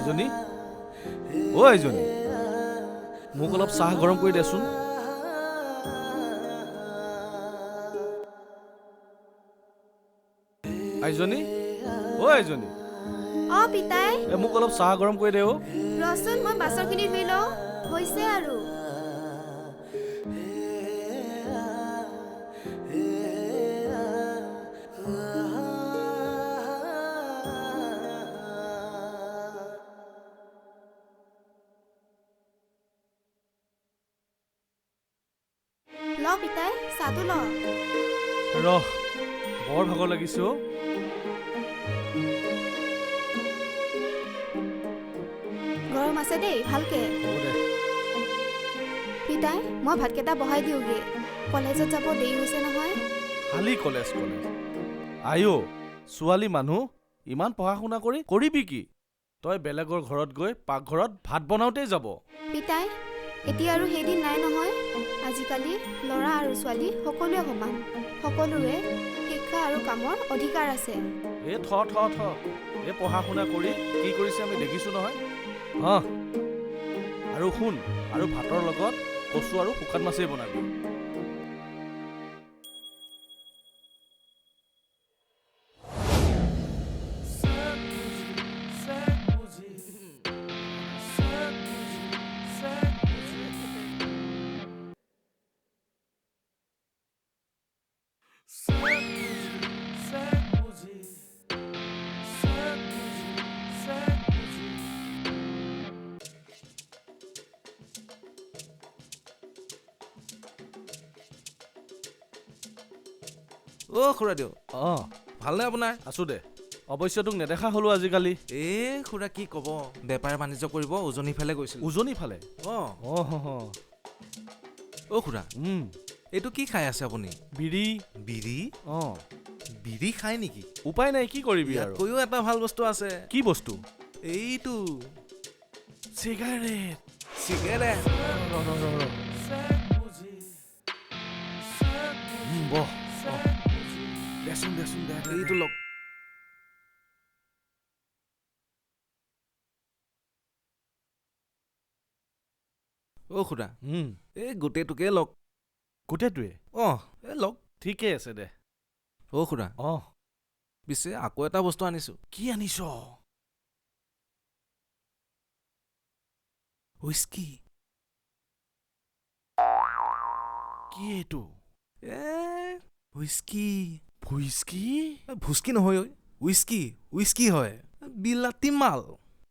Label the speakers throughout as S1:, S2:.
S1: আইজনী, অ' আইজনী, মোক অলপ চাহ গৰম কৰি দেচোন। আইজনী, অ' আইজনী।
S2: অ পিতাই,
S1: এ মোক অলপ চাহ গৰম কৰি দে অ'।
S2: ৰচোন, মই বাচনখিনি ধুই লওঁ, হৈছে আৰু। ল পিতাই, চাহটো ল।
S1: ৰহ, বৰ ভাগৰ লাগিছে অ'।
S2: গৰম আছে দেই, ভালকে।
S1: হ'ব দে।
S2: পিতাই, মই ভাতকেইটা বহাই দিওঁগে, কলেজত যাব দেৰি হৈছে নহয়।
S1: খালি কলেজ কলেজ। আইঅ, ছোৱালী মানুহ ইমান পঢ়া শুনা কৰি কৰিবি কি? তই বেলেগৰ ঘৰত গৈ পাকঘৰত ভাত বনাওঁতেই যাব।
S2: পিতাই, এতিয়া আৰু সেইদিন নাই নহয়। আজিকালি ল'ৰা আৰু ছোৱালী সকলোৱে সমান, সকলোৰে শিক্ষা আৰু কামৰ অধিকাৰ আছে।
S1: এই থ থ থ, এই পঢ়া শুনা কৰি কি কৰিছে আমি দেখিছোঁ নহয়। অঁ, আৰু শুন, আৰু ভাতৰ লগত কচু আৰু শুকান মাছেই বনাবি।
S3: অ' খুৰাদেউ।
S1: অঁ,
S3: ভালনে আপোনাৰ?
S1: আছোঁ দে। অৱশ্যে তোক নেদেখা হ'লো আজিকালি।
S3: এই খুৰা কি ক'ব, বেপাৰ বাণিজ্য কৰিব উজনি ফালে গৈছিলোঁ।
S1: উজনি ফালে?
S3: অঁ।
S1: অঁ।
S3: অ' খুৰা, এইটো কি খাই আছে আপুনি?
S1: বিড়ি।
S3: বিড়ি?
S1: অঁ।
S3: বিড়ি খাই নেকি?
S1: উপায় নাই, কি কৰিবি আৰু।
S3: ইয়াতকৈও এটা ভাল বস্তু আছে।
S1: কি বস্তু?
S3: এইটো
S1: চিগাৰেট।
S3: চিগাৰেট।
S1: বহ, দেচোন দেচোন দে।
S3: এইটো লওক। অ' খুৰা, এই গোটেইটোকে লওক।
S1: গোটেইটোৱে?
S3: অঁ, এই লওক।
S1: ঠিকেই আছে দে।
S3: অ' খুৰা।
S1: অঁ।
S3: পিছে আকৌ এটা বস্তু আনিছোঁ।
S1: কি আনিছ?
S3: হুইস্কি।
S1: কি এইটো?
S3: এ হুইস্কি।
S1: হুইস্কি?
S3: ভুস্কি নহয় ঐ, হুইস্কি, হুইস্কি হয়, বিলাতী মাল।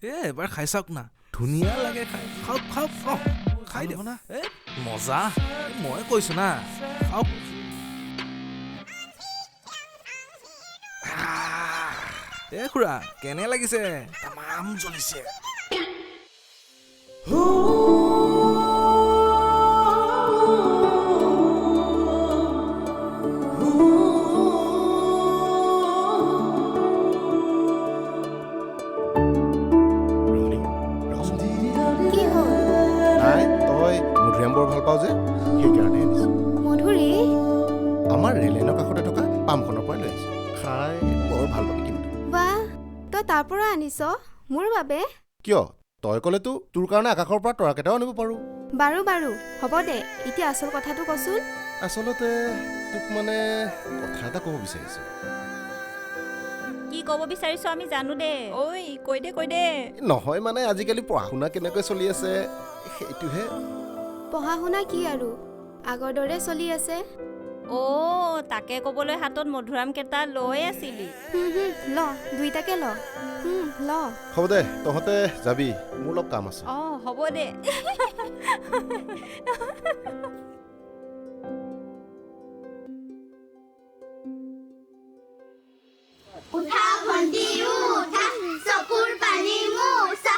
S3: এ এবাৰ খাই চাওক না, ধুনীয়া লাগে খাই। খাওক খাওক, অঁ খাই দিয়ক
S1: না।
S3: এ মজা, মই কৈছোঁ না, খাওক। এ খুৰা, কেনে লাগিছে?
S1: তামাম জ্বলিছে।
S2: কি হ'ল?
S4: নাই, তই মধুৰিআম বৰ ভাল পাওঁ যে, সেইকাৰণে আনিছোঁ।
S2: মধুৰি?
S4: আমাৰ ৰেল লাইনৰ কাষতে থকা পামখনৰ পৰাই লৈ আহিছোঁ। খাই বৰ ভাল পাবি কিন্তু।
S2: বাহ, তই তাৰ পৰা আনিছ মোৰ বাবে?
S4: কিয়, তই ক'লেতো তোৰ কাৰণে আকাশৰ পৰা তৰাকেইটাও আনিব পাৰোঁ।
S2: বাৰু বাৰু, হ'ব দে। এতিয়া আচল কথাটো কচোন।
S4: আচলতে তোক মানে কথা এটা ক'ব বিচাৰিছোঁ।
S5: কি ক'ব বিচাৰিছ আমি জানো দে। ঐ কৈ দে কৈ দে।
S4: নহয় মানে আজিকালি পঢ়া শুনা কেনেকৈ চলি আছে সেইটোহে।
S2: পঢ়া শুনা কি আৰু, আগৰ দৰে চলি আছে।
S5: অ' তাকে ক'বলৈ হাতত মধুৰাম কেইটা লৈ আছিলি।
S2: ল, দুইটাকে ল। ল।
S4: হ'ব দে, তহঁতে যাবি, মোৰ অলপ কাম আছে।
S5: অঁ হ'ব দে।
S6: উঠা ভন্টি উঠা, চকুৰ পানী মোচা।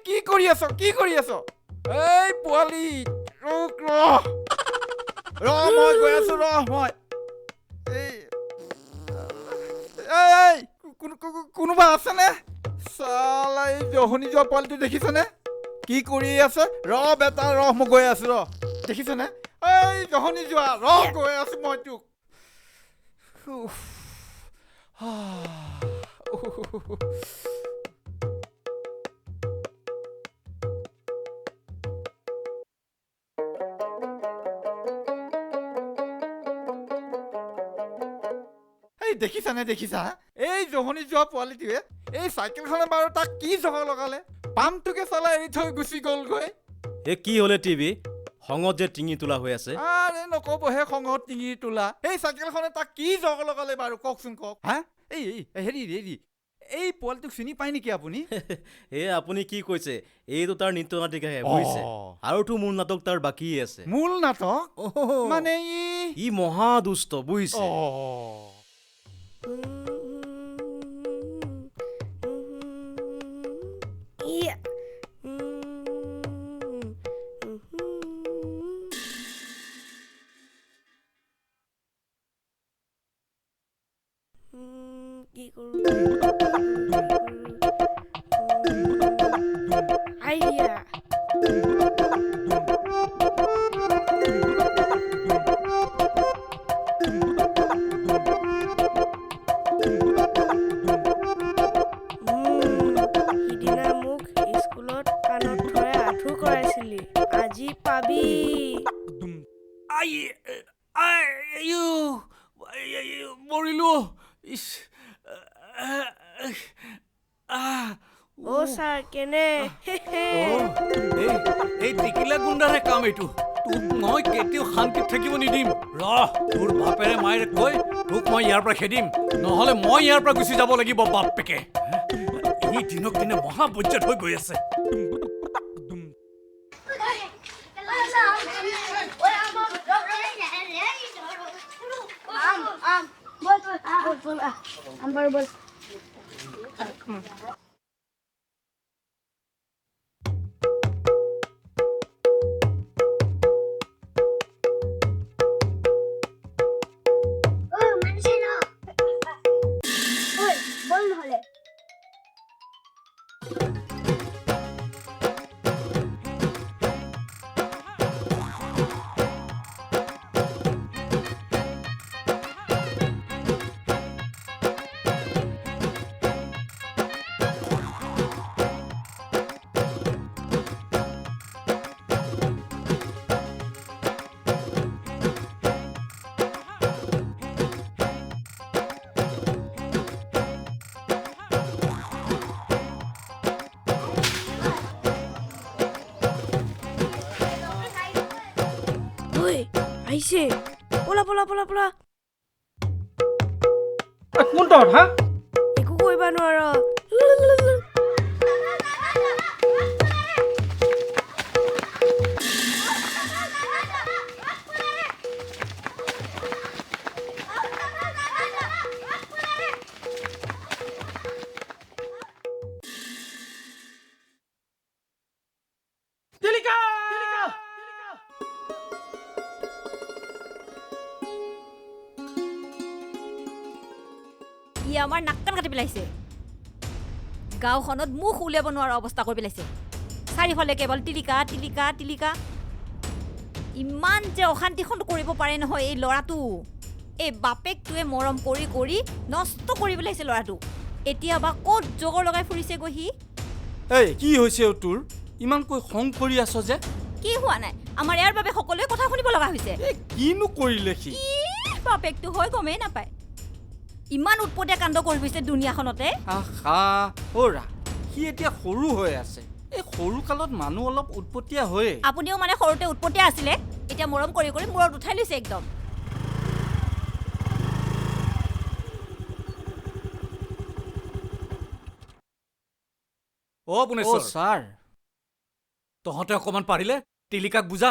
S7: কি কৰি আছ, কি কৰি আছ? এই পোৱালি ৰ ৰ, মই গৈ আছো, ৰ মই। এই কোনোবা আছেনে? চালা, এই জহনি যোৱা পোৱালিটো দেখিছেনে কি কৰি আছে? ৰ বেটা ৰ, মই গৈ আছো, ৰ। দেখিছেনে এই জহনি যোৱা, ৰ গৈ আছো মই তোক। এই দেখিছানে, দেখিছা এই জহনি যোৱা পোৱালিটোৱে এই চাইকেলখনে বাৰু তাক কি জহৰ লগালে, পাম্পটোকে চলাই এৰি থৈ গুচি গ'লগৈ।
S8: এই কি হ'লে টিভি খঙত যে টিঙি তোলা হৈ আছে?
S7: আৰে নক'বহে, খঙত টিঙি তোলা। এই চাইকেলখনে তাক কি জহৰ লগালে বাৰু কওকচোন, কওক। হা, এই হেৰি হেৰি, এই পোৱালিটোক চিনি পায় নেকি আপুনি?
S8: এই আপুনি কি কৈছে, এইটো তাৰ নৃত্য নাটিকাহে বুজিছে, আৰুতো মূল নাটক তাৰ বাকী আছে।
S7: মূল নাটক মানে
S8: ই মহা দুষ্ট বুজিছে।
S1: খেদিম, নহ'লে মই ইয়াৰ পৰা গুচি যাব লাগিব। বাপেকে ই দিনক দিনে মহাপৰ্যায়ত হৈ গৈ আছে।
S9: আহিছে, পলা পলা পলা পলা।
S7: কোন তহঁত হা?
S9: একো কৰিব নোৱাৰ।
S5: ই আমাৰ নাক কাণ কাটি পেলাইছে, গাঁওখনত মুখ উলিয়াব নোৱাৰা অৱস্থা কৰি পেলাইছে। চাৰিওফালে কেৱল টিলিকা টিলিকা টিলিকা। ইমান যে অশান্তিখন কৰিব পাৰে নহয় এই ল'ৰাটো। এই বাপেকটোৱে মৰম কৰি কৰি নষ্ট কৰি পেলাইছে ল'ৰাটো। এতিয়া বা ক'ত জগৰ লগাই ফুৰিছেগৈ সি।
S10: এই কি হৈছে তোৰ, ইমানকৈ খং কৰি আছ যে?
S5: কি হোৱা নাই, আমাৰ ইয়াৰ বাবে সকলোৱে কথা শুনিব লগা হৈছে।
S10: কিনো কৰিলে সি?
S5: বাপেকটো হয় গমেই নাপায়, ইমান উৎপতীয়া কাণ্ড কৰি ফুৰিছে দুনীয়াখনতে।
S10: আহা অ'ৰা, সি এতিয়া সৰু হৈ আছে, এই সৰু কালত মানুহ অলপ উৎপতীয়া হয়ে।
S5: আপুনিও মানে সৰুতে উৎপতীয়া আছিলে, এতিয়া মৰম কৰি কৰি মূৰত উঠাই লৈছে একদম।
S1: অ' পুনেশ্বৰ
S10: ছাৰ,
S1: তহঁতে অকণমান পাৰিলে টিলিকাক বুজা,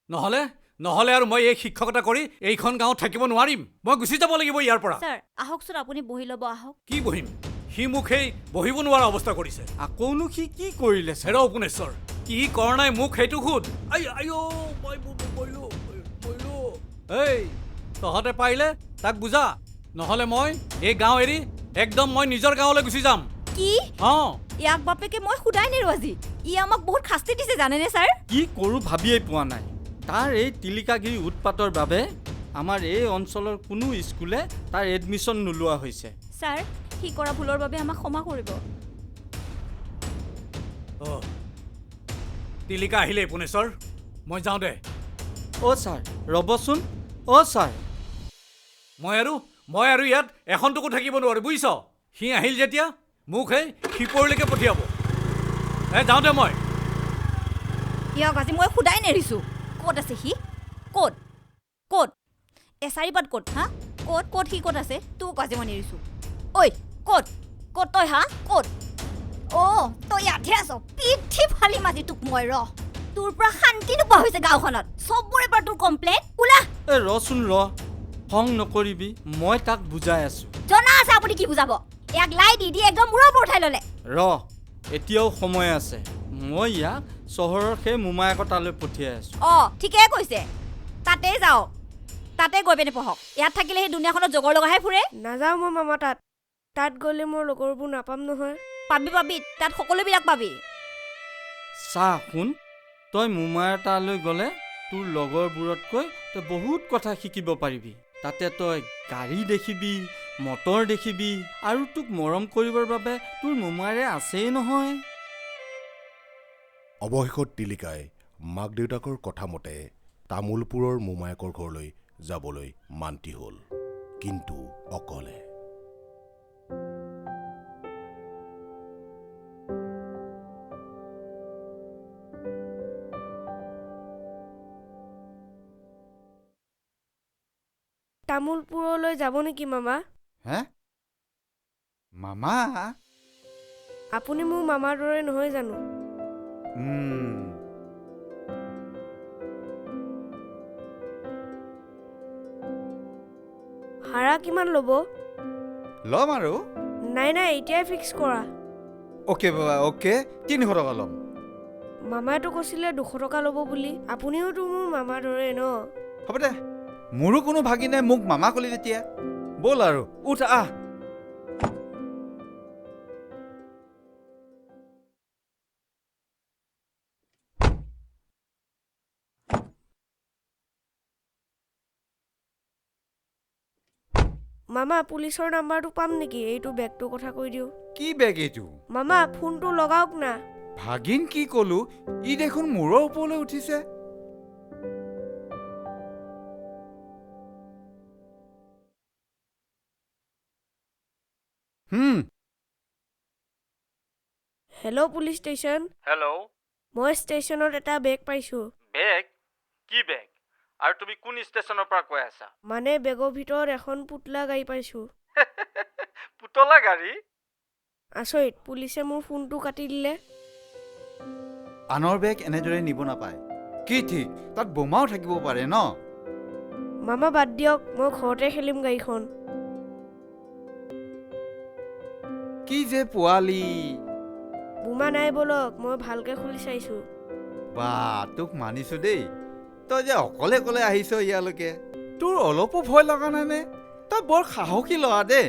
S1: নহ'লে নহ'লে আৰু মই এই শিক্ষকতা কৰি এইখন গাঁৱত থাকিব নোৱাৰিম। মই গুচি যাব লাগিব ইয়াৰ পৰা।
S5: ছাৰ আহকচোন, আপুনি বহি ল'ব। আহক।
S1: কি বহিম? সি মোক সেই বহিব নোৱাৰা অৱস্থা কৰিছে।
S10: আকৌনো সি কি কৰিলে?
S1: হেৰ পুনেশ্বৰ, কি কৰা নাই মোক সেইটো সোধ। আই আইঅ, মই বহিলো বহিলো। এই তহঁতে পাৰিলে তাক বুজা, নহ'লে মই এই গাঁও এৰি একদম মই নিজৰ গাঁৱলৈ গুচি যাম।
S5: কি?
S1: অঁ,
S5: ইয়াক বাপেকে মই সোধাই নেৰো আজি। ই আমাক বহুত শাস্তি দিছে জানেনে ছাৰ?
S10: কি কৰোঁ ভাবিয়েই পোৱা নাই। তাৰ এই টিলিকাগিৰি উৎপাতৰ বাবে আমাৰ এই অঞ্চলৰ কোনো স্কুলে তাৰ এডমিশ্যন নোলোৱা হৈছে।
S5: ছাৰ, সি কৰা ভুলৰ বাবে আমাক ক্ষমা কৰিব।
S1: অঁ, টিলিকা আহিলেই পুনেশ্বৰ, মই যাওঁ দে।
S10: অ' ছাৰ ৰ'বচোন। অ' ছাৰ,
S1: মই আৰু ইয়াত এখনটোকো থাকিব নোৱাৰোঁ বুজিছ। সি আহিল যেতিয়া মোক সেই শিপৰিলৈকে পঠিয়াব। এই যাওঁ দে মই।
S5: ইয়াক আজি মই সোধাই নেৰিছোঁ। ক'ত আছে সি? ক'ত ক'ত এচাৰিপাত ক'ত? হা, ক'ত ক'ত সি ক'ত আছে? তোক আজি মই নেৰিছোঁ। ঐ ক'ত ক'ত তই? হা ক'ত? অ' তই ইয়াতহে আছ। পিঠি ফালিম আজি তোক মই। ৰহ, তোৰ পৰা শান্তি নোপোৱা হৈছে গাঁওখনত, চবৰে পৰা তোৰ কমপ্লেইন। ওলা।
S10: এই ৰচোন ৰ, খং নকৰিবি, মই তাক বুজাই আছোঁ।
S5: জনা আছে আপুনি কি বুজাব? ইয়াক লাই দি দি একদম মূৰৰ ওপৰত উঠাই ল'লে।
S10: ৰ, এতিয়াও সময় আছে, মই ইয়াক চহৰৰ সেই মোমায়েকৰ তালৈ পঠিয়াই আছোঁ।
S5: অঁ ঠিকেই কৈছে, তাতেই যাওক, তাতে গৈ পিনে পঢ়ক। ইয়াত থাকিলে সেই দুনীয়াখনত জগৰ লগাহে ফুৰে।
S9: নাযাওঁ মই মামা তাত, তাত গ'লে মোৰ লগৰবোৰ নাপাম নহয়।
S5: পাবি পাবি, তাত সকলোবিলাক পাবি।
S10: চা শুন, তই মোমায়েৰ তালৈ গ'লে তোৰ লগৰবোৰতকৈ তই বহুত কথা শিকিব পাৰিবি। তাতে তই গাড়ী দেখিবি, মটৰ দেখিবি, আৰু তোক মৰম কৰিবৰ বাবে তোৰ মোমায়েৰে আছেই নহয়।
S4: অৱশেষত টিলিকাই মাক দেউতাকৰ কথামতে তামোলপুৰৰ মোমায়েকৰ ঘৰলৈ যাবলৈ মান্তি হ'ল, কিন্তু অকলে।
S9: তামোলপুৰলৈ যাব নেকি মামা?
S7: হে মামা?
S9: আপুনি মোৰ মামাৰ দৰে নহয় জানো? ভাড়া কিমান ল'ব?
S7: ল'ম আৰু।
S9: নাই নাই, এতিয়াই ফিক্স কৰা।
S7: অ'কে বাবা, অ'কে, 300 টকা ল'ম।
S9: মামাইতো কৈছিলে 200 টকা ল'ব বুলি, আপুনিওতো মোৰ মামাৰ দৰে ন?
S7: হ'ব দে, মোৰো কোনো ভাগি নাই, মোক মামা ক'লি তেতিয়া। ব'ল আৰু, উঠ আহ।
S9: মামা পুলিচৰ নাম্বাৰটো পাম নেকি? এইটো বেগটোৰ কথা কৈ দিওঁ।
S7: কি বেগ এইটো?
S9: মামা ফোনটো লগাওক না।
S7: ভাগিন কি ক'লো, ই দেখোন মূৰৰ ওপৰলৈ উঠিছে।
S9: Hello police station.
S10: Hello,
S9: মই ষ্টেচনত এটা বেগ পাইছোঁ।
S10: বেগ? কি বেগ? আৰু তুমি কোন ষ্টেচনৰ পৰা কৈ আছা?
S9: মানে বেগৰ ভিতৰত এখন পুতলা গাড়ী পাইছোঁ।
S10: পুতলা গাড়ী?
S9: আচৰিত, পুলিচে মোৰ ফোনটো কাটি দিলে।
S7: আনৰ বেগ এনেদৰে নিব নাপায়। কি ঠিক তাত বোমাও থাকিব পাৰে ন।
S9: মামা বাদ দিয়ক, মই ঘৰতে খেলিম গাড়ীখন।
S7: কি যে পোৱালি!
S9: বোমা নাই বলক, মই ভালকে খুলি চাইছোঁ।
S7: বা, তোক মানিছো দেই, তই যে অকলে অকলে আহিছ ইয়ালৈকে, তোৰ অলপো ভয় লগা নাই নে? তই বৰ সাহসী ল'ৰা দেই।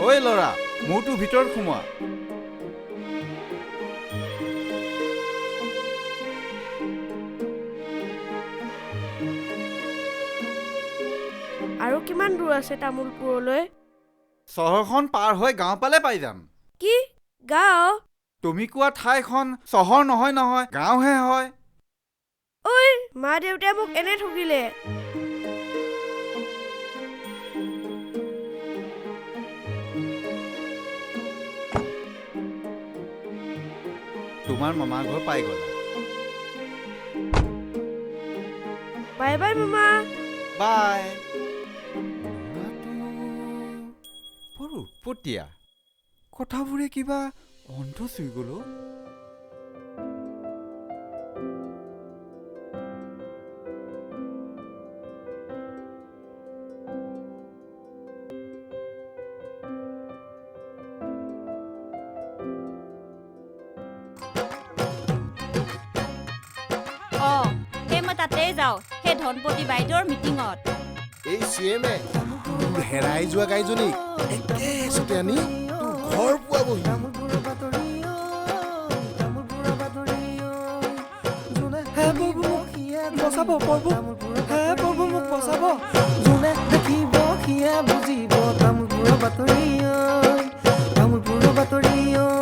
S7: ঐ ল'ৰা, মূৰটো ভিতৰত সোমোৱা।
S9: আৰু কিমান দূৰ আছে তামোলপুৰলৈ?
S7: চহৰখন পাৰ হৈ গাঁও পালে পাই যাম।
S9: কি গাঁও?
S7: তুমি কোৱা ঠাইখন চহৰ নহয় নহয়, গাঁওহে হয়।
S9: ঐ, মা দেউতাই মোক এনে ঠগিলে।
S7: তোমাৰ মামা ঘৰ পাই গ'লা।
S9: বাই বাই মামা।
S7: বাই। বৰ উৎপতীয়া, কথাবোৰে কিবা অন্ধ চুই গ'ল।
S5: অঁ, সেই মই তাতেই যাওঁ, সেই ধনপতি বাইদেউৰ মিটিঙত।
S4: এই চি এমে তোৰ হেৰাই যোৱা গাইজনীক একেচোতে আনি তোৰ ঘৰ পোৱাবহি।
S11: হে প্ৰভু মোক বচাব, প্ৰভু, হে প্ৰভু মোক বচাব। যোনে দেখিব সিয়ে বুজিব তামোলপুৰৰ বাতৰি ঐ, তামোলপুৰৰ বাতৰি ঐ।